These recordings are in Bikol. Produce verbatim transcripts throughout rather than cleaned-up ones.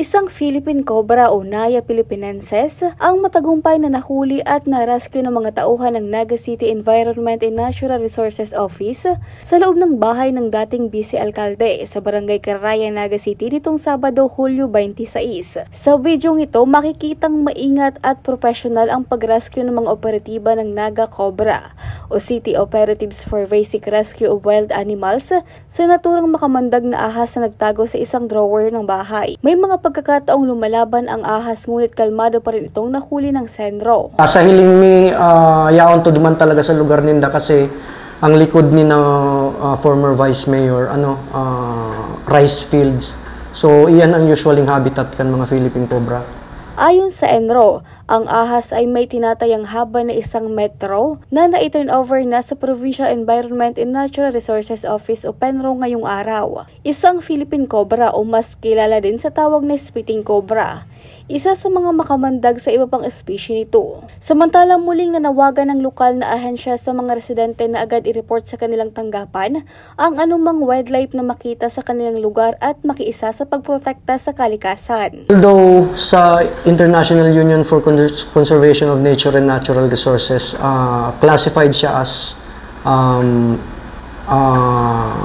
Isang Philippine Cobra o Naya philippinensis ang matagumpay na nahuli at na-rescue ng mga tauhan ng Naga City Environment and Natural Resources Office sa loob ng bahay ng dating vice alkalde sa Barangay Caraya, Naga City nitong Sabado, Hulyo twenty-six. Sa bidyong ito, makikitang maingat at profesional ang pag-rescue ng mga operatiba ng Naga Cobra o City Operatives for Basic Rescue of Wild Animals sa naturang makamandag na ahas na nagtago sa isang drawer ng bahay. May mga pagkakataong lumalaban ang ahas, ngunit kalmado pa rin itong nahuli ng senro. Ah, sa hiling mi, ah, yaon to duman talaga sa lugar ninda kasi ang likod ni na ah, former vice mayor, ano, ah, rice fields. So, iyan ang usualing habitat kan mga Philippine cobra. Ayon sa ENRO, ang ahas ay may tinatayang haba na isang metro na nai-turn over na sa Provincial Environment and Natural Resources Office o PENRO ngayong araw. Isang Philippine cobra o mas kilala din sa tawag na spitting cobra. Isa sa mga makamandag sa iba pang espisye nito. Samantala, muling nanawagan ng lokal na ahensya sa mga residente na agad i-report sa kanilang tanggapan ang anumang wildlife na makita sa kanilang lugar at makiisa sa pagprotekta sa kalikasan. Although sa International Union for Con- Conservation of Nature and Natural Resources, ah, classified siya as um, ah,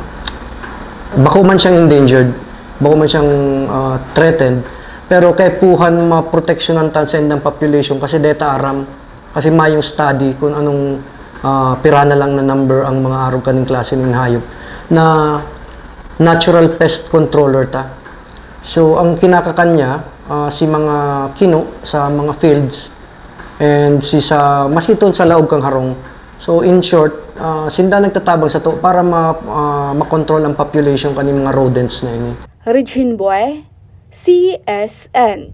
bako man siyang endangered, bako man siyang ah, threatened, pero kaipuhan maproteksyonan ta sa indang population kasi deta aram, kasi mayong study kung anong ah, pira na lang na number ang mga arog kaning klase ng hayop na natural pest controller ta. So, ang kinakakan niya, ah, si mga kino sa mga fields, and si sa masiton sa laog kang harong. So, in short, ah, sinda nagtatabang sato para ma, ah, makontrol ang population kaning mga rodents na ini. Regine Bue, C S N.